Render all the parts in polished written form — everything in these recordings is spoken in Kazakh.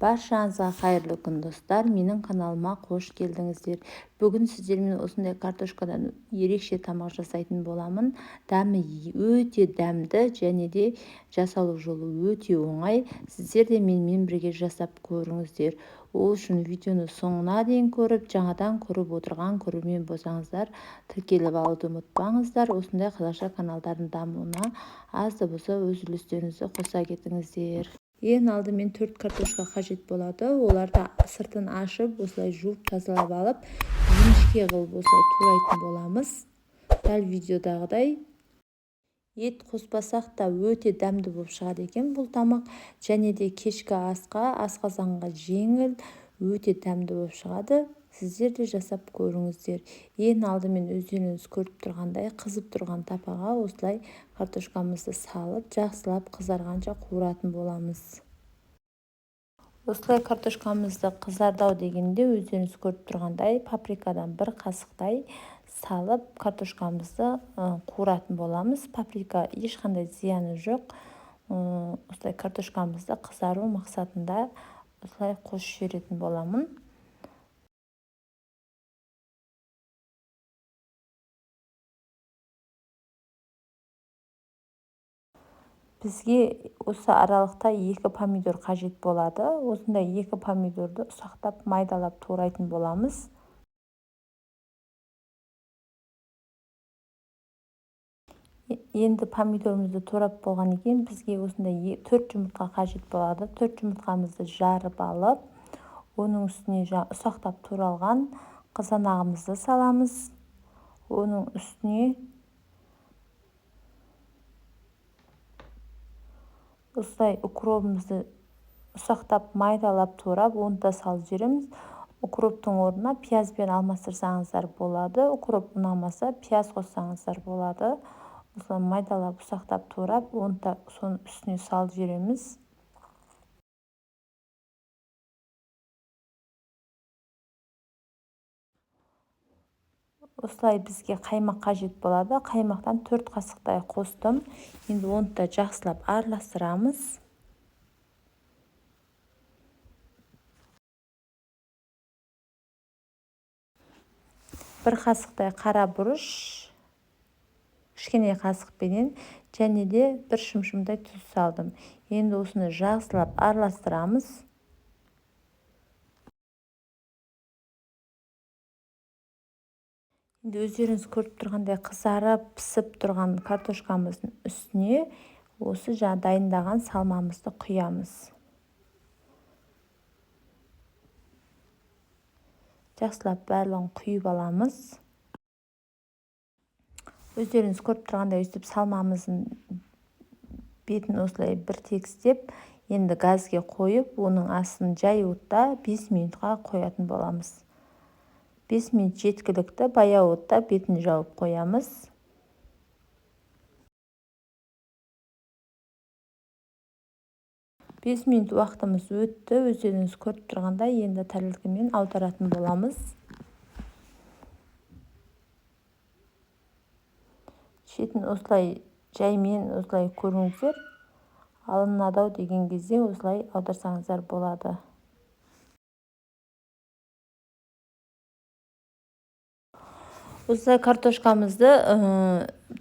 Баршаңызға қайырлы күн, достар! Менің каналыма қош келдіңіздер! Бүгін сіздермен осындай картошкадан ерекше тамақ жасайтын боламын. Дәмі өте дәмді және де жасалу жолы өте оңай. Сіздер де менімен бірге жасап көріңіздер. Ол үшін видеоны соңына дейін көріп, жаңадан көріп отырған көрермен болсаңыздар, тіркеліп алуды ұмытпаңыздар. Осындай қазақша каналдардың дамуына аз да болса өз үлестеріңізді қоса кетіңіздер. Ең алдымен 4 картошка қажет болады. Оларды сыртын ашып, осылай жуып тазалап алып, жіңішке қылып осылай турайтын боламыз. Дәл видеодағыдай. Ет қоспасақ та өте дәмді болып шығады екен бұл тамақ. Және де кешкі асқа, асқазанға жеңіл, өте дәмді болып шығады. Сіздер де жасап көріңіздер. Ең алдымен өздеріңіз көріп тұрғандай, қызып тұрған тапаға осылай картошкамызды салып, жақсылап қызарғанша қуыратын боламыз. Осылай картошкамызды қызарды дегенде, өздеріңіз көріп тұрғандай, паприкадан бір қасықтай салып, картошкамызды қуыратын боламыз. Паприка ешқандай зияны жоқ. Осылай картошкамызды қызару мақсатында осылай қосып жіберетін боламын. Бізге осы аралықта 2 помидор қажет болады. Осындай 2 помидорды ұсақтап, майдалап турайтын боламыз. Енді помидорымызды турап болған екен, бізге осындай 4 жұмыртқа қажет болады. 4 жұмыртқамызды жарып алып, оның үстіне ұсақтап туралған қызанағымызды саламыз. Оның үстіне осылай укробымызды ұсақтап майдалап турап, оны да салып жібереміз. Укроптың орнына пиязбен алмастырсаңыздар болады. Укроп ұнамаса, пияз қоссаңыздар болады. Осылай майдалап ұсақтап турап, оны да соның үстіне салып жібереміз. Осылай бізге қаймақ қажет болады. Қаймақтан 4 қасықтай қостым. Енді оны да жақсылап араластырамыз. Бір қасықтай қара бұрыш, кішкене қасықпенен, және де бір шымшымдай тұз салдым. Енді осыны жақсылап араластырамыз. Енді өздеріңіз көріп тұрғандай, қызарып пісіп тұрған картошкамыздың үстіне осы жаңа дайындаған салмамызды құямыз. Жақсылап барлығын құйып аламыз. Өздеріңіз көріп тұрғандай, өстіп салмамыздың бетін осылай бір тегістеп, енді газге қойып, оның астын жай отта 5 минутқа қоятын боламыз. 5 минут жеткілікті, баяу отта бетін жауып қоямыз. 5 минут уақытымыз өтті. Өздеріңіз көріп тұрғандай, енді тарелкамен аударатын боламыз. Шетін осылай жаймен осылай көріңіздер. Алынады деген кезде осылай аударсаңыздар болады. Осылай картошкамызды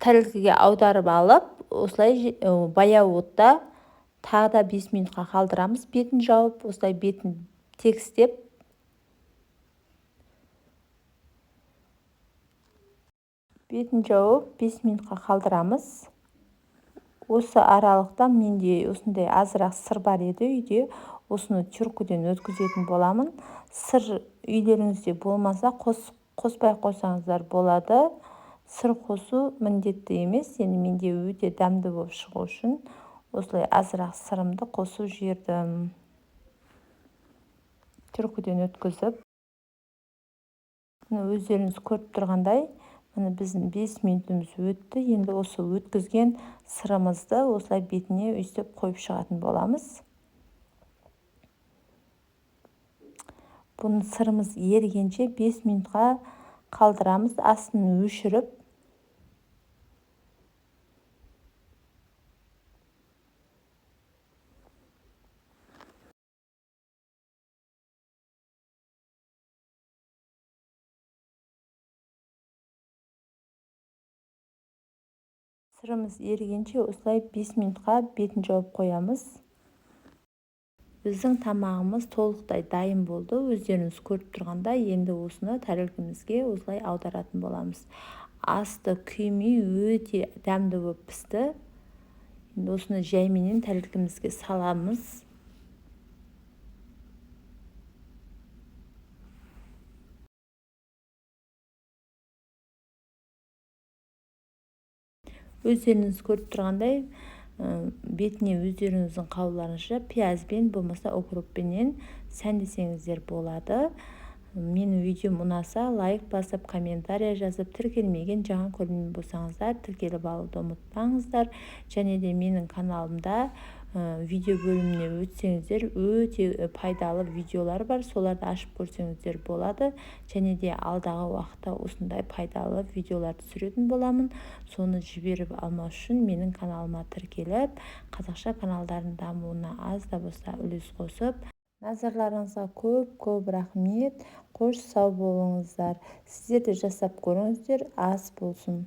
тарелкаге аударып алып, осылай баяу отта тағы да 5 минутқа қалдырамыз, бетін жауып, осылай бетін тегістеп. Бетін жауып 5 минутқа қалдырамыз. Осы аралықта менде осындай азырақ сыр бар еді үйде. Осыны тюркіден өткізетін боламын. Сыр үйлеріңізде болмаса, қоспай қойсаңыздар болады. Сыр қосу міндетті емес. Енді менде өте дәмді болып шығу үшін осылай азырақ сырымды қосып жібердім. Тюркіден өткізіп. Міне, өздеріңіз көріп тұрғандай, міне біздің 5 минутымыз өтті. Енді осы өткізген сырымызды осылай бетіне өйстіп қойып шығатын боламыз. Бұның сырымыз ерігенше 5 минутқа қалдырамыз, астын өшіріп. Сырымыз ерігенше осылай 5 минутқа бетін жауып қоямыз. Біздің тамағымыз толықтай дайын болды. Өздеріңіз көріп тұрғандай, енді осыны тәрелкемізге осылай аударатын боламыз. Асты күймей, өте дәмді болып пісті. Енді осыны жайменен тәрелкемізге саламыз. Өздеріңіз көріп тұрғандай, бетіне өздеріңіздің қалауларыңызша пиязбен, болмаса укроппенен сәндесеңіздер болады. Менің видеом ұнаса, лайк басып, комментария жазып, тіркелмеген жаңа көрермен болсаңыздар, тіркеліп алуды ұмытпаңыздар. Және де менің каналымда видео бөліміне өтсеңіздер, өте пайдалы видеолар бар, соларды ашып көрсеңіздер болады. Және де алдағы уақытта осындай пайдалы видеолар түсіретін боламын. Соны жіберіп алмас үшін менің каналыма тіркеліп, қазақша каналдардың дамуына аз да болса үлес қосып, назарларыңызға көп-көп рахмет. Қош, сау болыңыздар. Сіздер де жасап көріңіздер, ас болсын.